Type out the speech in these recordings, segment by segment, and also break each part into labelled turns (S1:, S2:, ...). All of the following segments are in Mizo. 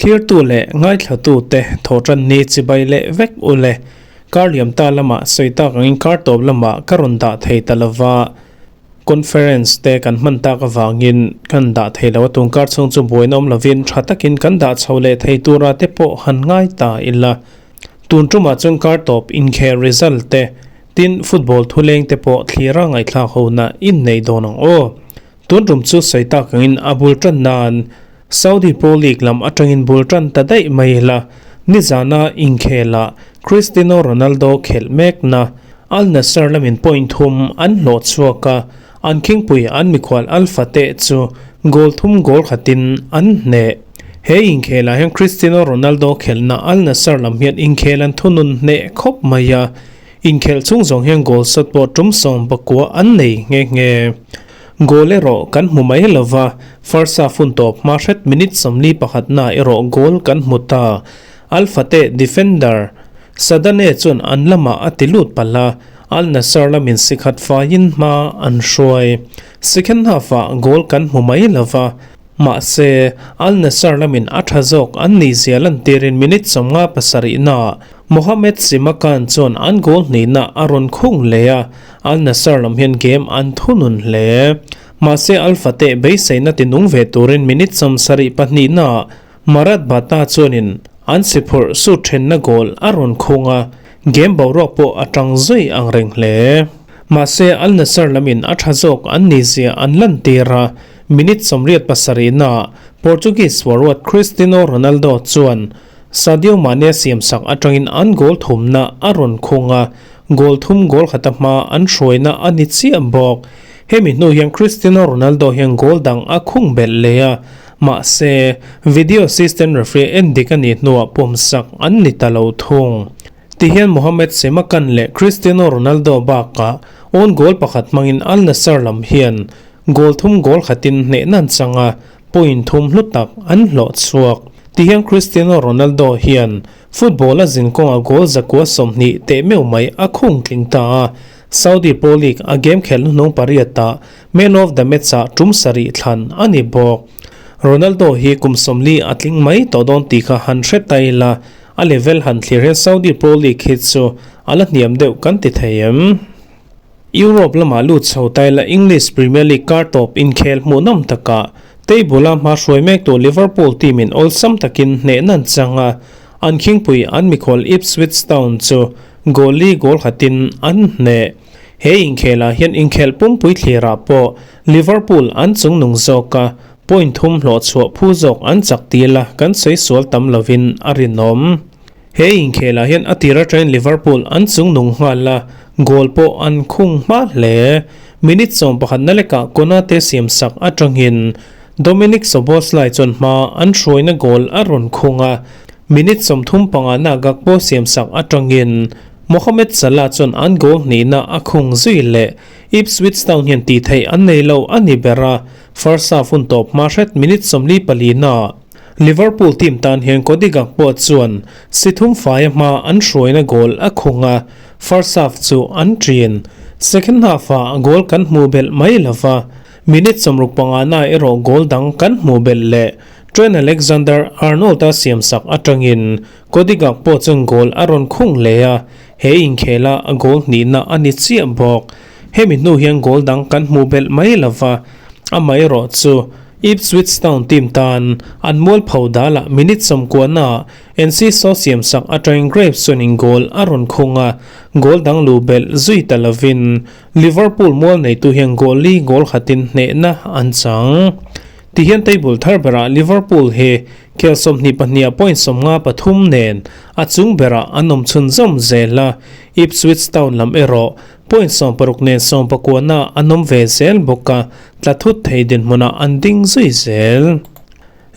S1: Thlirtu leh ngaithlatute thawhtanni chibai leh vek u le. Kar liam ta lamah sawi tak angin kar tawp lamah ka rawn dah thei ta lova, conference te kan hman tak avangin kan dah thei lo a, tun kar chhung chu buaina awm lovin tha takin kan dah chho leh thei tura te pawh han ngai ta ila. Tun tumah chuan kar tawp inkhel result te, tin football thuleng te pawh thlira ngaihthlak hona innei dawn ang aw. Tun tum chu sawi tak angin a bul tan nan Saudi Pro League lam atangin bul tan ta daih mai ila, nizana inkhelah Cristiano Ronaldo khelh mekna Al Nassr lamin point thum an hlawh chhuak a, an khingpui an mikhual Al Fateh chu goal thum goal khatin an hneh. He inkhelah hian Cristiano Ronaldo khelhna Al Nassr lam hian inkhel an thunun hneh khawp mai a, Inkhelh chung zawng hian goal shot pawh tum 19 an nei nghe nghe. Goal erawh kan hmu mai lova, first half hun tawp hma hret minute 41 na erawh goal kan hmu ta. Al Fateh defender Sadane chuan an lamah a ti lut palh a, Al Nassr lamin sikhat faiin hma an hruai. Second half ah goal kan hmu mai lova, Mahse, Al Nassr lamin a tha zawk an nih zia lantirin minute 57 naah Mohamed Simakan chuan an goal hnihna a rawn khung leh a, Al Nassr lam hian game an thunun hle. Mahse, Al Fateh beiseina tinung ve turin minute 72 naah Marat Bata chuanin an siphurh sut thenna goal a rawn khung a, game boruak pawh a tang zui ang reng hle. Mahse, Al Nassr lamin a tha zawk an nih zia an lantir a, Minute 87 naah Portuguese forward Cristiano Ronaldo chuan Sadio Mane siamsak atangin an goal thumna a rawn khung a, goal thum goal khata hma an hruaina a ni chiah bawk. Hemi hnu hian Cristiano Ronaldo hian goal dang a khung belh leh a, mahse video assistant referee en dik a nih hnuah pawmsak an ni ta lo thung. Tihian Mohamed Simakan leh Cristiano Ronaldo bakah own goal pakhat hmangin Al Nassr lam hian Goal thum goal khatin hnehna an chang a, point thum hlu tak an hlawh chhuak. Tihian Cristiano Ronaldo hian football a zin kawngah goal 120 teh meuh mai a khung tling ta a, Saudi Pro League a game khelh hnuhnung pariatah Man of the Match-ah tum sarih thlan a ni bawk. Ronaldo hi kum 40 a tling mai tawh dawn tih kha han hre ta ila, a level han thlir hian Saudi Pro League hi chu a la hniam deuh kan ti thei em? Europe lamah lut chho taila English Premier League kar tawp inkhel hmuhnawm takah table-a hma hruai mektu Liverpool team-in awlsam takin hnehna an chang a, an khingpui an mikhual Ipswich Town chu goal li goal khatin an hneh. He inkhelah hian inkhelh pumpui thlirah pawh Liverpool an chungnung zawk a, point thum hlawh chhuah phu zawk an chak til a, kan sawi sual tam lovin a rinawm. He inkhelah hian a tir atangin Liverpool an chungnung nghal a, goal pawh an khung hma hle. Minute 11 na lekah Konate siamsak atangin Dominik Szoboszlai chuan hma an hruaina goal a rawn khung a, minute 35 na Gakpo siamsak atangin Mohamed Salah chuan an goal hnihna a khung zui leh. Ipswich Town hian tih theih an nei lo a ni ber a, first half hun tawp hma hret minute 44 na Liverpool team tan hian Cody Gakpo chuan si thum faia hma an hruaina goal a khung a, first half chu an ṭin. Second half-ah goal kan hmuh belh mai lova, minute 65 na erawh goal dang kan hmuh belh leh. Trent Alexander-Arnold-a siamsak aṭangin Cody Gakpo chuan goal a rawn khung leh a, he inkhela a goal hnihna a ni chiah bawk. Hemi hnu hian goal dang kan hmuh belh mai lova, amaherawh chu Ipswich Town team tan an mualpho dalah minute 90 naah Enciso siamsak atangin Graves chuanin goal a rawn khung a, goal dang luh belh zui ta lovin Liverpool mual neitu hian goal li goal khatin hnehna an chang. Tihian table thar berah Liverpool hi khel 22 ah point 53 nen a chung berah an awm chhunzawm zel a, Ipswich Town lam erawh point 60 nen 19 naah an awm ve zel bawk a, tla thut thei dinhmunah an ding zui zel.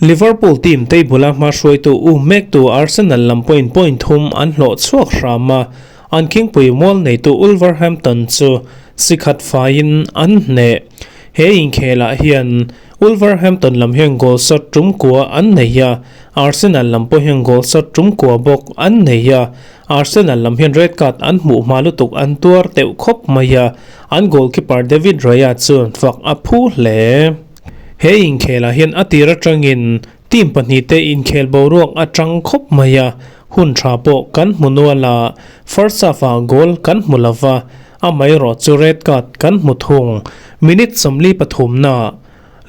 S1: Liverpool team table-a hma hruaitu u mektu Arsenal lam pawhin point thum an hlawh chhuak hram a, an khingpui mual neitu Wolverhampton chu sikhat faiin an hneh. He inkhelah hian Wolverhampton lam hian goal shot tum kua an nei a, Arsenal lam pawh hian goal shot tum kua bawk an nei a, Arsenal lam hian red card an hmuh hma lutuk an tuar teuh khawp mai a, an goalkeeper David Raya chuan fak a phu hle. He inkhelah hian a tir atangin Team pahnihte inkhel boruak a tang khawp mai a, hun tha pawh kan hmu nual a, first half-ah goal kan hmu lo va, amaherawh chu red card kan hmu thung. Minute 43 naah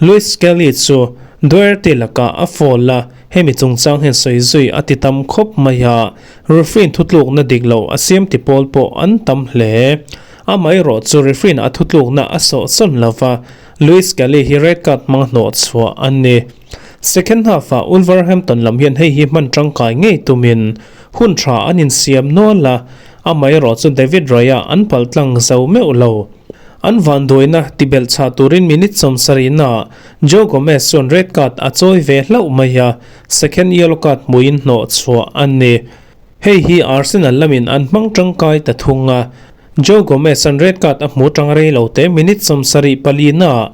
S1: Lewis Skelly chu Doherty lakah a foul a, hemi chungchang hian sawi zui a ti tam khawp mai a, referee-in thutlukna dik lo a siam ti pawl pawh an tam hle. Amaherawh chu referee-in a thutlukna a sawhsawn lo va, Lewis Skelly hi red card hmang hnawh chhuah a ni. Second half-ah Wolverhampton lam hian hei hi hman tangkai ngei tumin hun tha an insiam nual a, amaherawh chu David Raya an paltlang zo meuh lo. An vanduaina tibelh chhah turin minute 70 naah Joe Gomez chuan red card a chawi ve hlauh mai a, second yellow card hmuin hnawh chhuah a ni. Hei hi Arsenal lamin an hmang tangkai ta thung a, Joe Gomez an red card a hmu tang rei lo te minute 74 naah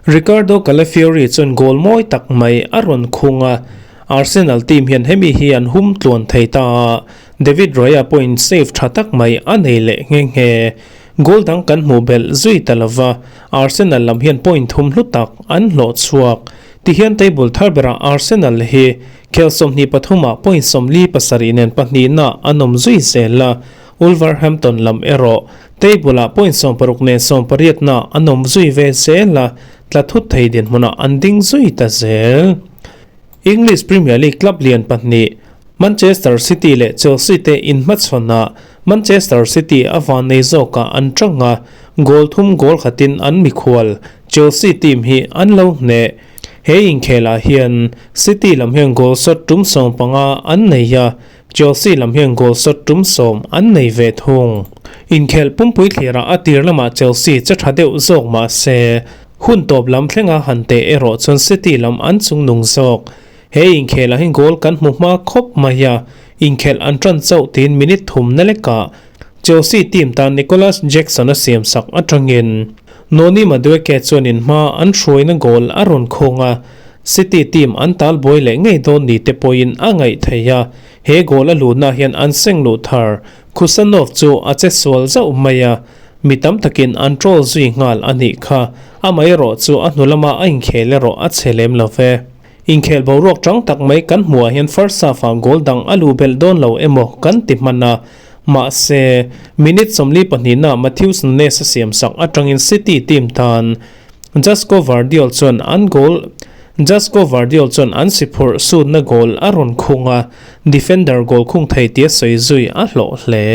S1: Riccardo Calafiori chuan goal mawi tak mai a rawn khung a, Arsenal team hian hemi hi an hum tluan thei ta a, David Raya pawhin save tha tak mai a nei leh nghe nghe. Goal dang kan hmuh belh zui ta lova, Arsenal lam hian point thum hlu tak an hlawh chhuak. Tihian table thar berah Arsenal hi khel 23ah point 47 nen pahnihna an awm zui zel a, Wolverhampton lam erawh table ah point 60 nen 80na an awm zui ve zel a, tla thut thei dinhmunah an ding zui ta zel. English Premier League club lian pahnih Manchester City leh Chelsea te inhmachhawnah Manchester City a van nei zawkah an tang a, goal thum goal khatin an mikhual Chelsea team hi an lo hneh. He inkhelah hian City lam hian goal shot tum 15 an nei a, Chelsea lam hian goal shot tum 10 an nei ve thung. Inkhel pumpui thlirah a tir lamah Chelsea che tha deuh zawk mah se, hun tawp lam thlenga han teh erawh chuan City lam an chungnung zawk. He inkhelah hian goal kan hmu hma khawp mai a, inkhel an tan chauh tiin minute 3 na lekah Chelsea team tan Nicholas Jackson a siam sak atangin Noni Madueke chuanin hma an hruaina goal a rawn khawng a, City team an tal buai leh ngei dawn ni te pawhin a ngaih thei a, he goal a luhna hian an seng luh thar Khusanov chu a che sual zauh mai a, mi tam takin an troll zui nghal a nih kha, amaherawh chu a hnu lama a inkhel erawh a che lem lo ve. Inkhel boruak tang tak mai kan hmuah hian first half-ah goal dang a luh belh dawn lo emaw kan ti hman a, mahse minute 42 naah Matheus Nunes a siam sak atangin City team tan Josko Gvardiol chuan an goal Josko Gvardiol chuan an si phurh sutna goal a rawn khung a, defender goal khung thei tia sawi zui a hlawh hle.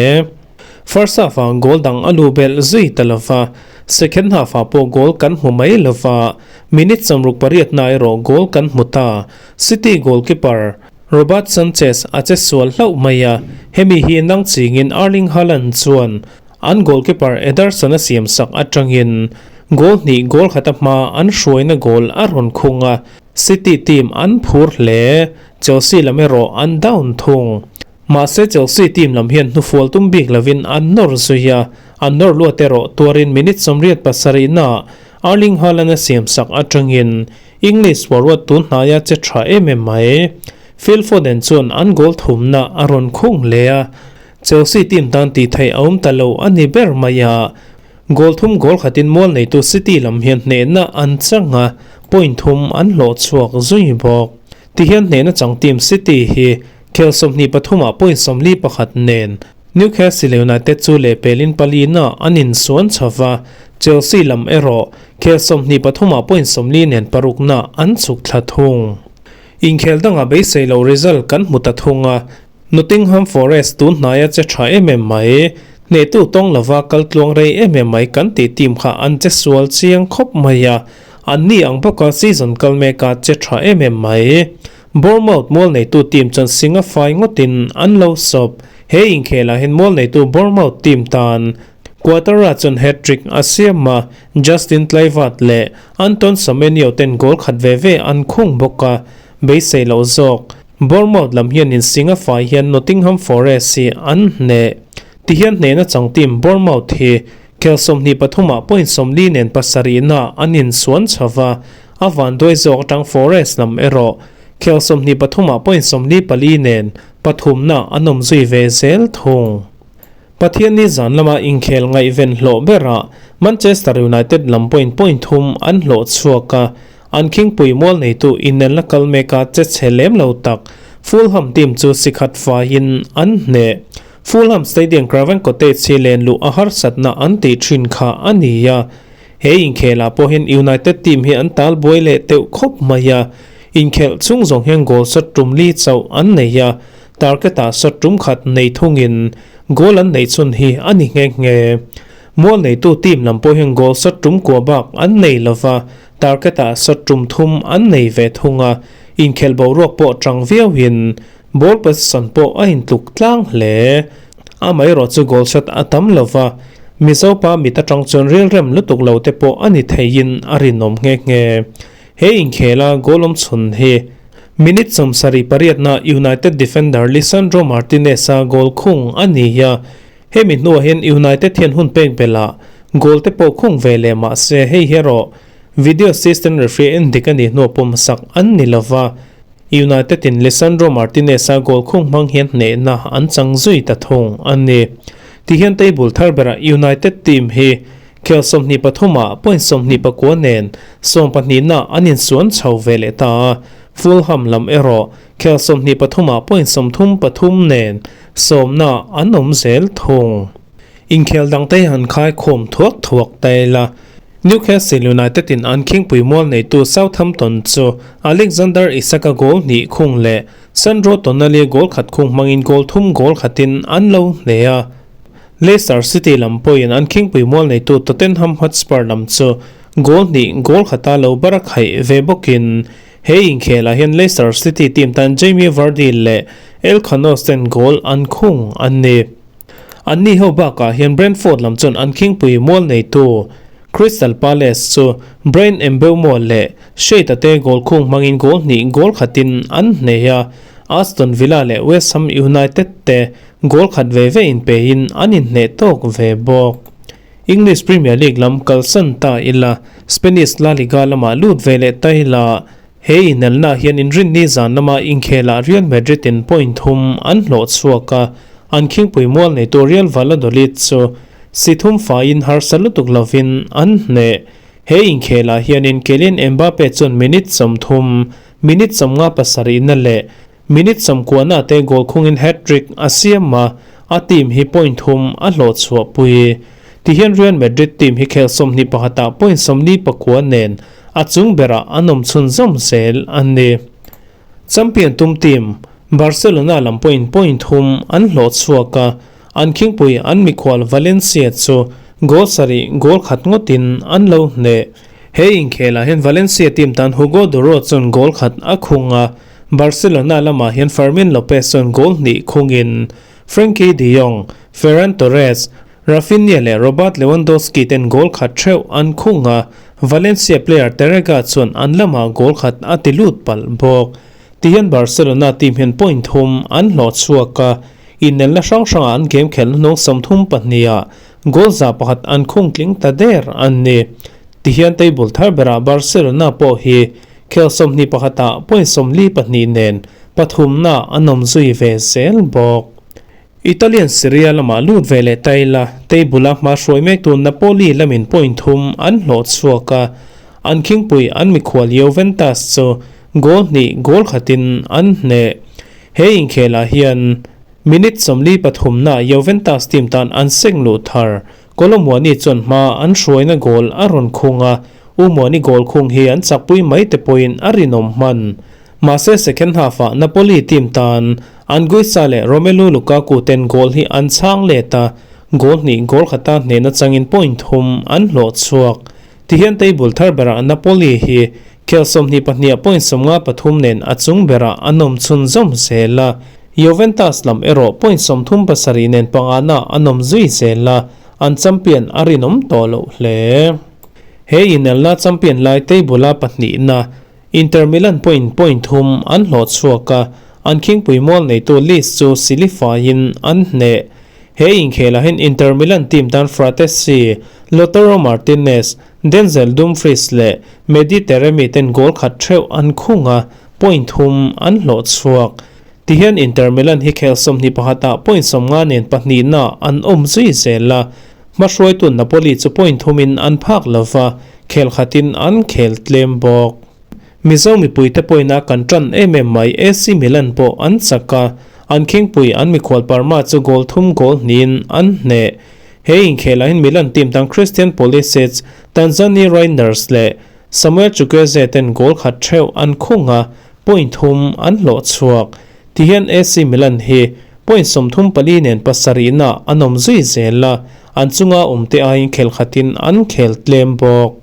S1: First half-ah goal dang a luh belh zui ta lova, second half-ah pawh goal kan hmu mai lova, minute 68 na erawh goal kan hmu ta. City goalkeeper Robert Sanchez a che sual hlauh mai a, hemi hi nang chingin Erling Haaland chuan an goalkeeper Ederson a siam sak atangin goal hnih goal khata hma an hruaina goal a rawn khung a, City team an phur hle, Chelsea lam erawh an down thung. Mahse Chelsea team lam hian hnufual tum bik lovin an nawr zui a, an nawr luat erawh tuarin minute 87 naah Erling Haaland a siam sak atangin English forward tun hnaia che tha em em mai. Phil Foden chuan an goal thumna a rawn khung hle a, Chelsea team tan tih theih a awm ta lo a ni ber mai a, goal thum goal khatin mual neitu City lam hian hnehna an chang a, point thum an hlawh chhuak zui bawk. Tihian hnehna chang team City hi khel 23ah point 41 nen Newcastle United chu leh pelin palina an insuan chhova, Chelsea lam erawh khel 23ah point 40 nen parukna an chhuk thla thung. Inkhel danga beisei lo result kan hmu ta thung a, Nottingham Forest tun hnaia che tha em em mai, hnehtu tawng lova kal tluang rei em em mai kan tih team kha an che sual chiang khawp mai a, an ni ang bawka season kal meka che tha em em mai. Bournemouth mual neitu team chuan singa fai ngawtin an lo sawp. He inkhelah hian mual neitu Bournemouth team tan Quattara chuan hat-trick a siam a, Justin Kluivert leh Anton Semenyo ten goal khat ve ve an khung bawk a, beisei loh zawk. Bournemouth lam hian in singa fai hian Nottingham Forest hi an hneh. Tihian hnehna chang team Bournemouth hi khel 23ah point 40 nen pasarihna an insuan chhova, a van duai zawk atang Forest lam erawh khel 23ah point 44 nen pathumna an awm zui ve zel thung. Pathian ni zan lama inkhel ngaihven hlawh berah Manchester United lam point point thum an hlawh chhuak a, An khingpui mual neitu inelna kal meka che chhe lem lo tak Fulham team chu si khat faiin an hneh. Fulham Stadium Craven Cottage hi len luh a harsatna an tih thin kha a ni a. He inkhelah pawh hian United team hi an tal buai leh teuh khawp mai a. Inkhelh chhung zawng hian goal shot tum li chauh an nei a, target ah shot tum khat nei thungin goal an neih chhun hi a ni nghe nghe. Mual neitu team lam pawh hian goal shot tum kua bak an nei lova, target ah shot tum thum an nei ve thung a, inkhelh boruak pawh tang viauin ball possession pawh a intluk tlang hle. Amaherawh chu goal shot a tam lova, Mizo pa mit atang chuan rilrem lutuk lo te pawh a ni theiin a rinawm nghe nghe. He inkhela goal awm chhun hi minute 78 na United defender Lisandro Martinez-a goal khung a ni a, hemi hnuah hian United hian hun pek belh goal te pawh khung ve leh mah se hei hi erawh video assistant referee en dik a nih hnuah pawmsak an ni lova, United in Lisandro Martinez-a goal khung hmang hian hnehna an chang zui ta thung a ni. Tihian table thar berah United team hi Khel 23 ah point 29 nen 12 na an insuan chho ve leh ta a, Fulham lam erawh khel 23 ah point 33 nen 10 na an awm zel thung. Inkhel dangte han khai khawm thuak thuak ta ila, Newcastle United in an khingpui mual neitu Southampton chu Alexander Isak-a goal hnih khung leh Sandro Tonali goal khat khung hmangin goal thum goal khatin an lo hneh a. Leicester City lam pawhin an khingpui mual neitu Tottenham Hotspur lam chu goal hnih goal khata lo bar a khaih ve bawkin he inkhelah hian Leicester City team tan Jamie Vardy leh El Khannouss ten goal an khung an ni. Anni ho bakah hian Brentford lam chuan an khingpui mual neitu Crystal Palace chu Bryan Mbeumo leh Shade-a te goal khung hmangin goal hnih goal khatin an hneh a, Aston Villa leh West Ham United te Goal khat ve ve inpein an inhneh tawk ve bawk. English Premier League lam kalsan ta ila, Spanish La Liga lamah lut ve leh ta ila, he inelna hian inrinni zan lama inkhelah Real Madrid in point thum an hlawh chhuak a, an khingpui mual neitu Real Valladolid chu si thum faiin harsa lutuk lovin an hneh. He inkhelah hianin Kylian Mbappe chuan minute 30, minute 57 na leh Minute 90 te goal khungin hat-trick a siam a, a team hi point thum a hlawh chhuahpui. Tihian Real Madrid team hi khel 21 ah point 49 nen a chung berah an awm chhunzawm zel a ni. Champion tum team Barcelona lam pawhin point thum an hlawh chhuak a, an khingpui an mikhual Valencia chu goal sarih goal khat ngawtin an lo hneh. He inkhelah hian Valencia team tan Hugo Duro chuan goal khat a khung a, Barcelona lamah hian Fermin Lopez chuan goal hnih khungin Frenkie de Jong, Ferran Torres, Raphinha leh Robert Lewandowski ten goal khat theuh an khung a, Valencia player Terega chuan an lamah goal khat a ti lut palh bawk. Tihian Barcelona team hian point thum an hlawh chhuak a, inelna hrang hrangah an game khelh hnung 32 ah goal 100 an khung tling ta der an ni. Tihian table thar berah Barcelona pawh hi Khel 21 ah point 42 nen pathumna an awm zui ve zel bawk. Italian Serie A lamah lut ve leh ta ila, table a hma hruai mek tu Napoli lamin point thum an hlawh chhuak a, an khingpui an mikhual Juventus chu goal hnih goal khatin an hneh. He inkhelah hian minute 43 na Juventus team tan an seng luh thar. Kolo Muani chuan hma an hruaina goal a rawn khung a, U Muani goal khung hi an chakpui mai te pawhin a rinawm hman. Mahse second half ah Napoli team tan Anguissa leh Romelu Lukaku ten goal hi an chhang let a, goal hnih goal khata hnehna changin point thum an hlawh chhuak. Tihian table thar berah Napoli hi khel 22 ah point 53 nen a chung berah an awm chhunzawm zel a, Juventus lam erawh point 37 nen pangana an awm zui zel a, an champion a rinawm tawh loh hle. He inelna champion lai table a pahnihna Inter Milan point point thum an hlawh chhuak a, an khingpui mual neitu Leeds chu silifaiin an hneh. He inkhelah hian Inter Milan team tan Frattesi, Lautaro Martinez, Denzel Dumfries leh Mehdi Taremi ten goal khat theuh an khung a, point thum an hlawh chhuak. Tihian Inter Milan hi khel 21 ah point 50 nen pahnihna an awm zui zel a, hmahruaitu Napoli chu point thumin an phak lova, khel khatin an khel tlem bawk. Mizo mipuite pawhin kan tan em em mai AC Milan pawh an chak a, an khingpui an mikhual Parma chu goal thum goal hnihin an hneh. He inkhelah hian Milan team dang Christian Pulisic, Tanzani Reijnders leh Samuel Chukwueze ten goal khat theuh an khung a, point thum an hlawh chhuak. Tihian AC Milan hi point 34 nen pasarihna an awm zui zel a, an chunga awmte aiin khel khatin an khel tlem bawk.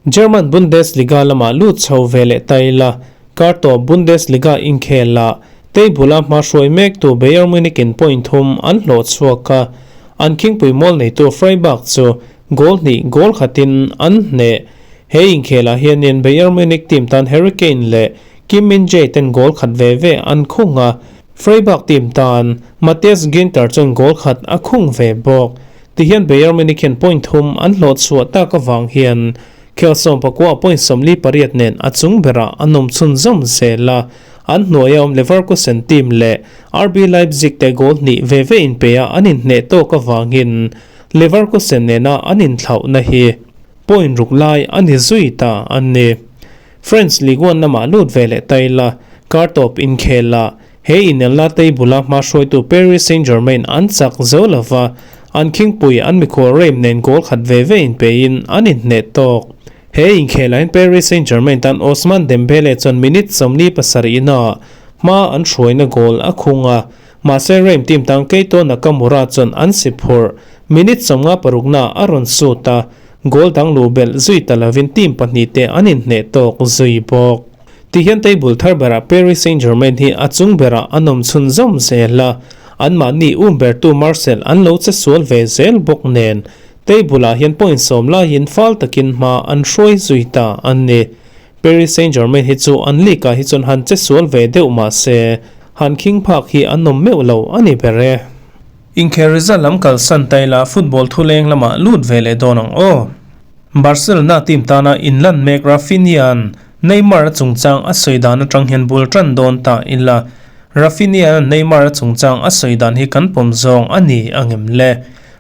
S1: German Bundesliga lamah lut chho ve leh ta ila, kartawp Bundesliga inkhel ah table-a hma hruai mek tu Bayern Munich in point thum an hlawh chhuak a, an khingpui mual neitu Freiburg chu goal hnih goal khatin an hneh. He inkhelah hianin Bayern Munich team tan Harry Kane leh Kim Min-jae ten goal khat ve ve an khung a, Freiburg team tan Matthias Ginter chuan goal khat a khung ve bawk. Tihian Bayern Munich hian point thum an hlawh chhuah tak avang hian khel 19 point 48 nen a chung berah an awm chhunzawm zel a, an hnuaia awm Leverkusen team leh RB Leipzig te goal hnih ve ve inpe a an inhneh tawk avangin Leverkusen nena an inthlauhna hi point ruk lai a ni zui ta a ni. French Ligue 1 lamah lut ve leh ta ila, kartawp inkhel ah he inelna table-a hma hruaitu Paris Saint-Germain an chak zo lova, an khingpui an mikhual Reims nen goal khat ve ve inpein an inhneh tawk. He inkhelah hian Paris Saint-Germain tan Ousmane Dembele chuan minute 47 inah hma an hruaina goal a khung a, mahse Reims team tan Keito Nakamura chuan an si phurh. Minute 56 a rawn sut a, goal dang luh belh zui ta lovin team pahnih te an inhneh tawk zui bawk. Tihian table thar berah Paris Saint-Germain hi a chung berah an awm chhunzawm zel a, anmahni um bertu Marseille an lo che sual ve zel bawk nen table ah hian point sawm laiin fal takin hma an hruai zui ta a ni. Paris Saint-Germain hi chu an league ah hi chuan han che sual ve deuh mahse han khing phak hi an awm meuh lo a ni ber e. Inkhel result lam kalsan ta ila football thuleng lamah lut ve leh dawn ang aw. Barcelona team tana inlan mek Raphinha-a'n Neymar-a chungchang a sawi dan atang hian bul tan dawn ta ila. Raphinha-a'n Neymar-a chungchang a sawi dan hi kan pawm zawng a ni angem le?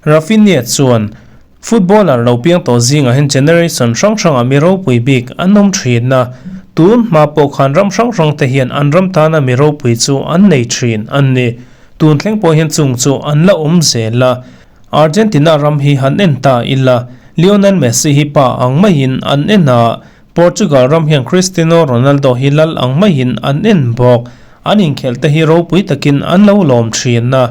S1: Raphinha chuan, Footballer lo piang tawh zingah hian generation hrang hrangah mi ropui bik an awm thin a, tun hma pawh khan ram hrang hrang te hian an ram tana mi ropui chu an nei thin a ni. Tun thleng pawh hian chung chu an la awm zel a. Argentina ram hi han en ta ila, Lionel Messi hi pa ang maiin an en a, Portugal ram hian Cristiano Ronaldo hi lal ang maiin an en bawk. An inkhelh te hi ropui takin an lo lawm thin a,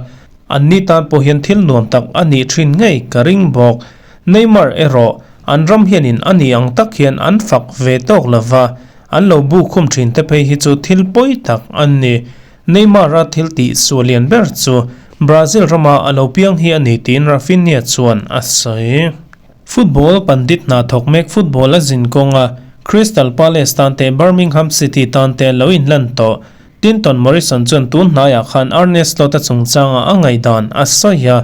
S1: an ni tan pawh hian thil nuam tak a nih thin ngei ka ring bawk. Neymar erawh an ram hianin a ni ang tak hian an fak ve tawk lova, an lo bu khum thin te phei hi chu thil pawi tak an ni. Neymar-a thil tih sual lian ber chu Brazil rama a lo piang hi a ni tiin Raphinha chuan a sawi. Football pandit hna thawk mek football a zin kawnga Crystal Palace tan te Birmingham City tan te lo inlan tawh. Clinton Morrison chuan tun hnaiah khan Arne Slot-a chungchanga a ngaihdan a sawi a.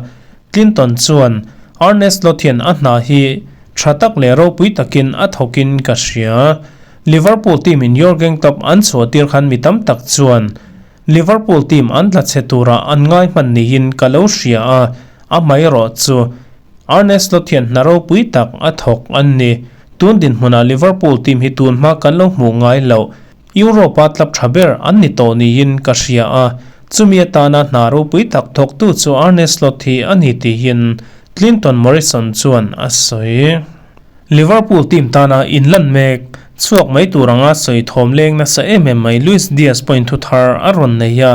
S1: Clinton chuan, Arne Slot hian a hna hi tha tak leh ropui takin a thawkin ka hria. Liverpool team in Jurgen Klopp an chhuah tir khan mi tam tak chuan Liverpool team an tla chhe turah an ngai hman niin ka lo hria a, amaherawh chu Arne Slot hian hna ropui tak a thawk an ni. Tun dinhmunah Liverpool team hi tun hma kan lo hmuh ngai loh Europe-a club tha ber an ni tawh niin ka hria a, chumi atana hna ropui tak thawktu chu Arne Slot hi a ni tiin Clinton Morrison chuan a sawi. Liverpool team tana inlan mek chhuak mai tur anga sawi thawm leng nasa em em mai Luis Diaz pawhin thu thar a rawn nei a,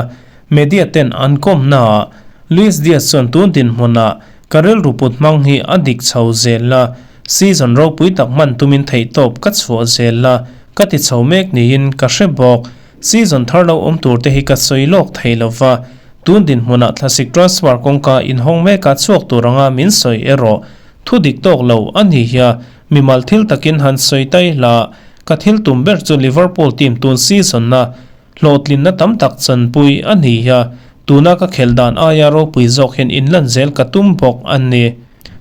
S1: media ten an kawmnaah Luis Diaz chuan tun dinhmunah ka rilru put hmang hi a dik chho zel a, season ropui tak hman tumin theihtawp ka chhuah zel a, ka ti chho mek niin ka hre bawk. Season thar lo awm tur te hi ka sawi lawk thei lova, tun dinhmunah thlasik transfer kawngka inhawng meka chhuak tur anga min sawi erawh Thu dik tawk lo a ni hia, mimal thil takin han sawi ta ila, ka thil tum ber chu Liverpool team tun season-a hlawhtlinna tam tak chanpui a ni hia, tuna ka khelh dan aia ropui zawk hian inlan zel ka tum bawk a ni.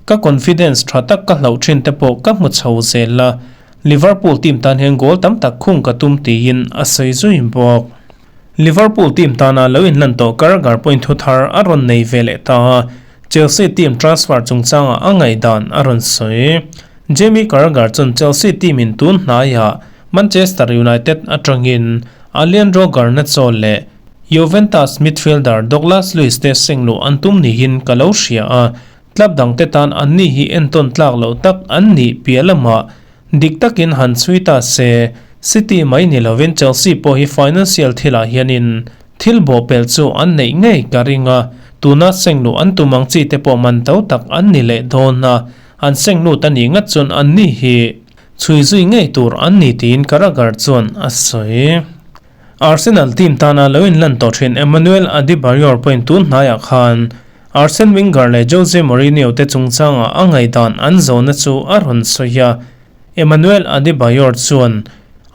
S1: Ka confidence tha tak ka hlauh thin te pawh ka hmu chho zel a, Liverpool team tan hian goal tam tak khung ka tum tiin a sawi zui bawk. Liverpool team tana lo inlan tawh Carragher pawhin thu thar a rawn nei ve leh ta a, Chelsea team transfer chungchangah a ngaihdan a rawn sawi. Jamie Carragher chuan Chelsea team in tun hnaiah Manchester United atangin Alejandro Garnacho leh Juventus midfielder Douglas Luiz te seng luh an tum niin ka lo hria a, club dangte tan anni hi entawn tlak loh tak an nih piah lamah dik takin han chhui ta se, City mai ni lovin Chelsea pawh hi financial thilah hianin thil bawhpelh chu an neih ngei ka ring a, tuna seng luh an tum ang chi te pawh man to tak an ni leh dawn a, an seng lut a nih ngat chuan anni hi Chhui zui ngei tur an ni tiin Carragher chuan a sawi. Arsenal team tana lo inlan tawh thin Emmanuel Adebayor pawhin tun hnaiah khan Arsene Wenger leh Jose Mourinho te chungchanga a ngaihdan an zawhna chu a rawn sawi a. Emmanuel Adebayor chuan,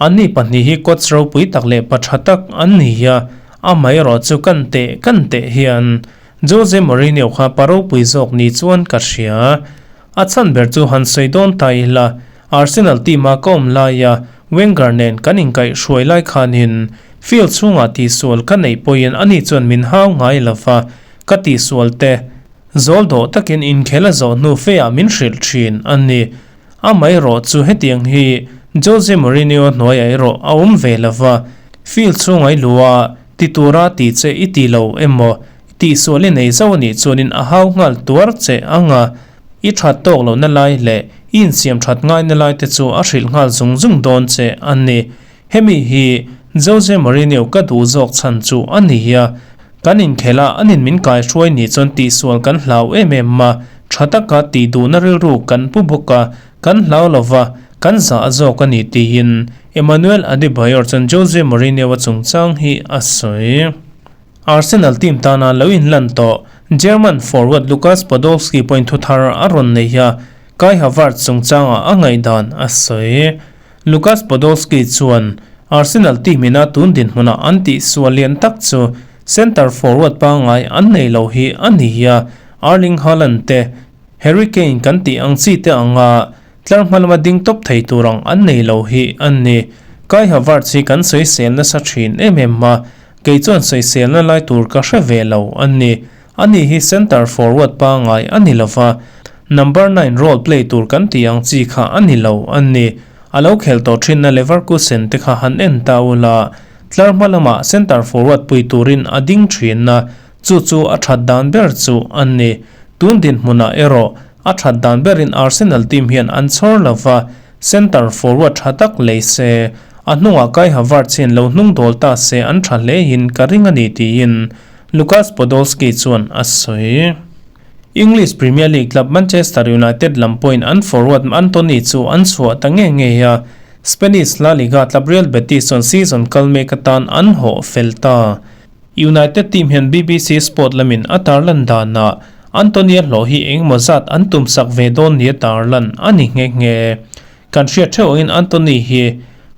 S1: Anni pahnih hi coach ropui tak leh pa tha tak an ni a, amaherawh chu kan teh kan teh hian Jose Mourinho kha pa ropui zawk ni chuan ka hria. A chhan ber chu han sawi dawn ta ila, Arsenal team-a ka awm laia Wenger nen kan inkaihhruai lai khanin field chhungah tihsual ka neih pawhin ani chuan min hau ngai lo va, ka tihsual te zawl dawh takin inkhel a zawh hnu feah min hrilh thin a ni. Amaherawh chu hetiang hi Jose Mourinho hnuaiah erawh a awm ve lo va, field chhunga i luh a, ti tura tih che i ti lo emaw Tihsual i nei zauh a nih chuanin a hau nghal tuar che ang a, i that tawk lohna lai leh i insiam that ngaina lai te chu a hrilh nghal zung zung dawn che a ni. Hemi hi Jose Mourinho ka duh zawk chhan chu a ni a, kan inkhel a anin min kaihruai nih chuan tihsual kan hlau em em a, tha taka tih duhna rilru kan pu bawk a, kan hlau lova, kan zah zawk a ni tiin Emmanuel Adebayor chuan Jose Mourinho-a chungchang hi a sawi. Arsenal team tana lo inlan tawh German forward Lukas Podolski pawhin thu thar a rawn nei a, Kai Havertz chungchangah a ngaihdan a sawi. Lukas Podolski chuan Arsenal team ina tun dinhmunah an tihsual lian tak chu centre forward pangngai an nei lo hi a ni a, Erling Haaland te, Harry Kane kan tih ang chi te anga Tlar hma lama ding tawp thei tur ang an nei lo hi an ni. Kai Havertz hi kan sawisel nasa thin em em a, kei chuan sawiselna lai tur ka hre ve lo an ni. Ani hi centre forward pangngai a ni lova, number nine role play tur kan tih ang chi kha a ni lo an ni. A lo khel tawh thinna Leverkusen te kha han en ta ula, tlar hma lamah centre forward pui turin a ding thin a, Chu chu a that dan ber chu a ni. Tun dinhmunah erawh a that dan berin Arsenal team hian an chhawr lo va, centre forward tha tak lei se, a hnungah Kai Havertz hian lo hnung dawl ta se an tha hlein ka ring a ni tiin Lukas Podolski chuan a sawi. English Premier League club Manchester United lam pawhin an forward Antony chu an chhuah ta nge nge a, Spanish La Liga club Real Betis chuan season kal mek atan an hawh fel ta. United team hian BBC Sport lamin a tarlan danah Antonia hlawh hi engemaw zat an tumsak ve dawn nia tarlan a ni nghe nghe. Kan hriat theuh angin Antony hi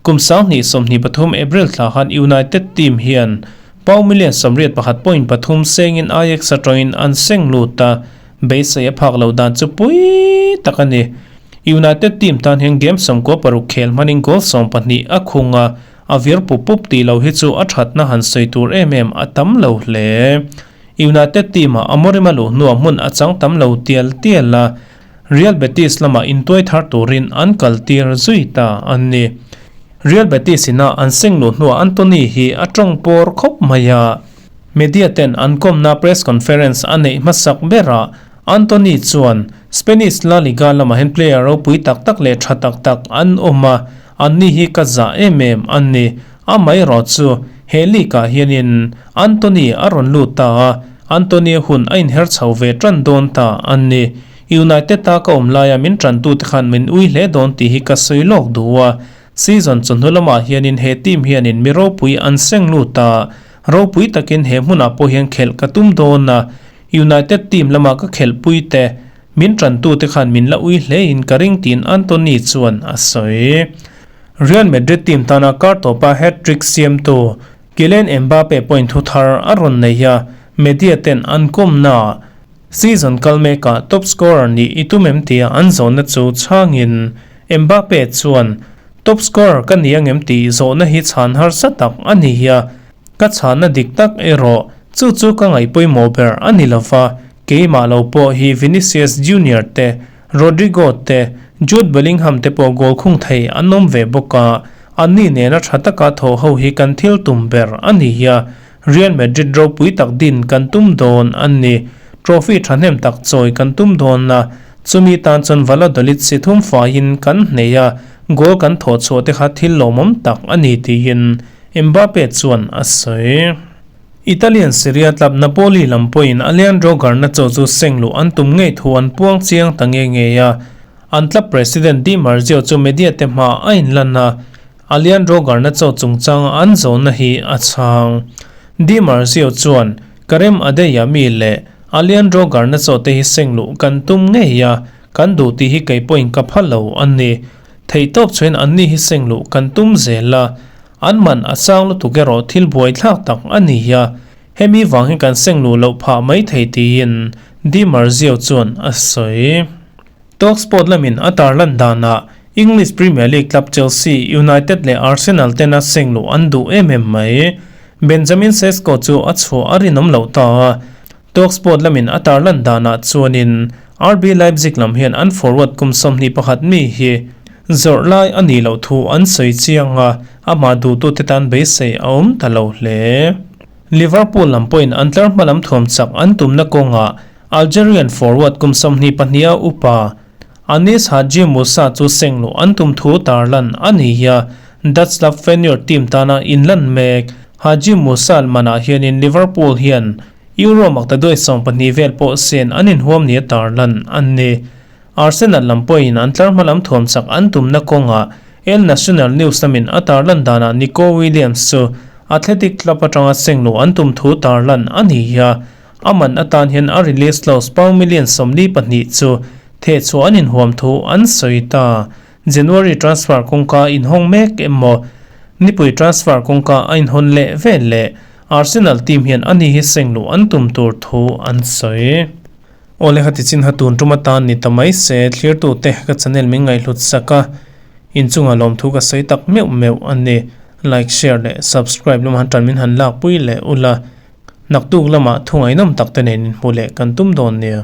S1: kum 2023 April thla khan United team hian pound million 81.3 sengin Ajax atangin an seng lut a, beisei a phak loh dan chu pui tak a ni. United team tan hian game 96 khel hmanin goal 12 a khung a, A vir pup pup tih lo hi chu a thatna han sawi tur em em a tam lo hle. United team-ah Amorim a luh hnuah hmun a chang tam lo tial tial a, Real Betis lamah intuai thar turin an kal tir zui ta a ni. Real Betis ina an seng luh hnuah Antony hi a tawng pawr khawp mai a, media ten an kawmna press conference a neih hmasak berah Antony chuan Spanish La Liga lamah hian player ropui tak tak leh tha tak tak an awm a, Anni hi ka zah em em a ni. Amaherawh chu he league ah hianin Antony a rawn lut ta a, Antony hun a inher chho ve tan dawn ta a ni. United a ka awm laia min tantute khan min ui hle dawn tih hi ka sawi lawk duh a. Season chawhnu lamah hianin he team hianin mi ropui an seng lut a, ropui takin he hmunah pawh hian khelh ka tum dawn a. United team lama ka khelhpui te Min tantute khan min la ui hlein ka ring tiin Antony chuan a sawi. Real Madrid team tana kar tawpa hat-trick siamtu Kylian Mbappe pawhin thu thar a rawn nei a, media ten an kawmna season kal mekah top scorer nih i tum em tia an zawhna chu chhangin Mbappe chuan top scorer ka ni angem tih zawhna hi chhan harsa tak a ni a, ka chhanna dik tak erawh chu chu ka ngaihpawimawh ber a ni lova, Keimah lo pawh hi Vinicius Junior te, Rodrygo te, Jude Bellingham te pawh goal khung thei an awm ve bawk a, Anni nena tha taka thaw ho hi kan thil tum ber a ni a, Real Madrid ropui tak din kan tum dawn a ni. Trophy thahnem tak chawi kan tum dawn a, chumi tan chuan Valladolid si thum faiin kan hnei a, goal kan thawh chhuah te kha thil lawmawm tak a ni tiin Mbappe chuan a sawi. Italian Serie A club Napoli lam pawhin Alejandro Garnacho chu seng luh an tum ngei thu an puang chiang ta nge ngei a, an club president Di Marzio chu media te hmaah a inlan a, Alejandro Garnacho chungchanga an zawnna hi a chhang. Di Marzio chuan, Karim Adeyemi leh Alejandro Garnacho te hi seng luh kan tum ngei a, kan duh tih hi kei pawhin ka pha lo a ni. Theihtawp chuan anni hi seng luh kan tum zel a, an man a sang lutuk erawh thil buaithlak tak a ni a, hemi vang hi kan seng luh loh phah mai thei tiin Di Marzio chuan a sawi. Talksport lamin a tarlan danah English Premier League club Chelsea, United leh Arsenal tena seng luh an duh em em mai. Benjamin Sesko chu a chhuah a rinawm loh ta a, Talksport lamin a tarlan danah chuanin RB Leipzig lam hian an forward kum 21 mi hi zawrh lai a nih loh thu an sawi chiang a, amah duhtute tan beisei a awm ta lo hle. Liverpool lam pawhin an tlar hma lam thuam chak an tumna kawngah Algerian forward kum 22 a upa Anis Hadji Moussa chu seng luh an tum thu tarlan a ni a, Dutch club Feyenoord team tana inlan mek Hadji Moussa manah hianin Liverpool hian Euro maktaduai 12 vel pawh sen an inhuam nia tarlan a ni. Arsenal lam pawhin an tlar hma lam thuam chak an tumna kawngah El Nacional News lamin a tarlan danah Nico Williams chu Athletic Club atanga seng luh an tum thu tarlan a ni a, A man atan hian a release clause pound million 42 chu thehchhuah an inhuam thu an sawi ta. January transfer kawngka inhawng mek emaw, nipui transfer kawngka a inhawn leh vel leh Arsenal team hian ani hi seng luh an tum tur thu an sawi. Awle hati chin ha tun tum atan ni ta mai se, thlirtute ka channel min ngaihhlut sak a, inchunga lawmthu ka sawi tak meuh meuh a ni. Like, share leh subscribe lama han tan min han lakpui leh ula. Naktuk lamah thu ngaihnawm tak te nen inhmu leh kan tum dawn nia.